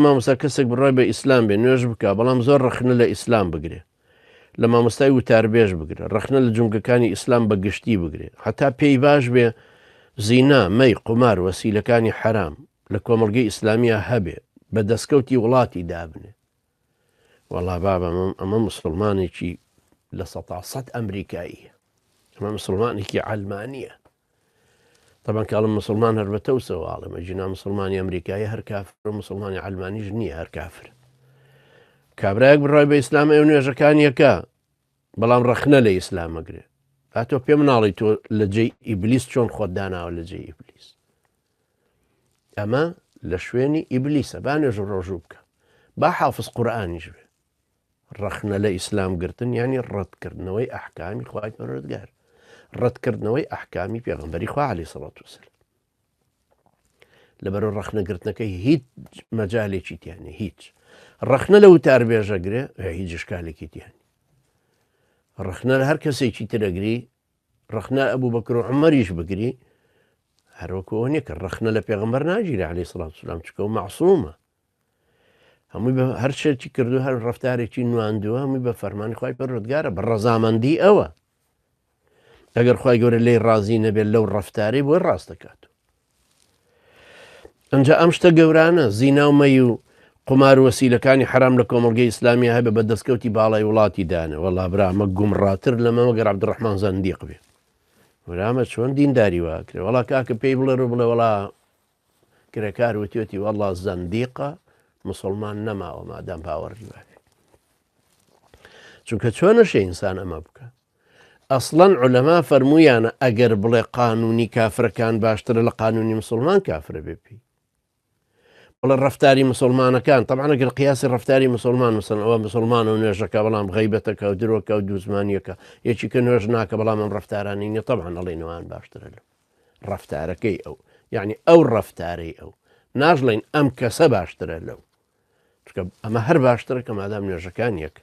مامۆستا کەسێک بڕای بە ئیسلام بێ نوێژ بکە بەڵام زۆر ڕەخنە لە ئیسلام بگرێ لە مامۆستای وتاربێژ بگرە ڕەخنە لە جومگەکانی ئیسلام بە گشتی بگرێ هەتا پێی باش بێ زینا مەی قومار وەسیلەکانی حەرام لە کۆمەڵگەی ئیسلامیە هەبێ بە دەستکەوتی وڵاتی دابنێ وەڵا بابە ئەمە مسلمانێکی 100% ئەمریکاییە ئەمە مسلمانێکی عەلمانیە طبعا کاڵم مسلمان هەر بە تەوسەوە ئاڵێم ئەگینا مسلمانی ئەمریکایی هەر کافر و مسلمانی عەلمانیش نییە هەر کافر کابراەک بڕای بە ئیسلام ئەو نوێژەکانیەکە بەڵام ڕەخنە لە ئیسلامەگرێ تۆ پێ مناڵی تۆ لە جێی ئیبلیس چۆن خۆت داناوە لە جێی ئیبلیس ئەمە لە شوێنی ئیبلیسە با نوێژ و ڕۆژوو بکە با حافظ قورئانیش بێ ڕەخنە لە ئیسلام گرتن یانی ڕەتکردنەوەی ئەحکامی خوای پەروەردگار، ڕەتکردنەوەی ئەحکامی پێغەمبەری خوا عەلەیهی سەڵات وسلام. لەبەرو ڕەخنە گرتنەکەی هیچ مەجالێکی تیانە هیچ ڕەخنە لە وتاربێژە گرێ هیچ شکالێکی تیان ڕەخنە لە هەر کەسێکی ترەگری ڕەخنە ئەبوو بەکر و عمەریش بگری هەروەکو ئەوە نییە کە ڕەخنە لە پێغەمبەر ناگیرە عەلەیهی سڵات وسلام چکە و مەعسوومە هەمووی بە هەر شێکی کردو هەر ڕفتارێکی نواندووە هەمووی بە فەرمانی خی پەروەردگارە بە ڕەزامەندی ئەوە ئەگەر خی گەورە لێی ڕازی نەبێت لەو ڕفتارەی بۆی ڕاست دەکات ئەجا ئەم شتە گەورانە زینا و مەی و قمار و وەسیلەکانی حرام لە کۆمەلگەی ئیسلامی هەبێ بە دەستکەوتی باڵای وڵاتی دانە وەڵا برامە گومڕاتر لەمە مەگەر عەبدوڕەحمان زەندیق بێ برامە چۆن دینداری واکرێ وەڵا کاکە پێی بڵێ و بڵێ وەڵا کرێکار وتوێتی وەڵا زەندیقە مسلمان نەماوە مادام باوەڕی وابێ چونکە چۆنەشێ ئینسان ئەمە بکە ئەسڵەن علەما فەرمویانە ئەگەر بڵێ قانونی کافرەکان باشترە لە قانونی مسلمان کافرە بێ پێی بڵێ ڕفتاری مسلمانەکان طبعا ئەگەر قیاسی ڕفتاری مسلمان مسن ئەوە مسلمان و نوێژەکە بەڵام غیبەتەکە و درۆکە و دووزمانیەکە یەکی کە نوێژ ناکە بەڵام ئەم ڕفتارانی نیە طبعا ئەڵێنەوان باشترە لەو ڕەفتارەکەی ئەو یعنی ئەو ڕەفتارەی ئەو ناژڵین ئەم کەسە باشترە لەو چکە ئەمە هەر باشترە کە مادام نوێژەکان یەک.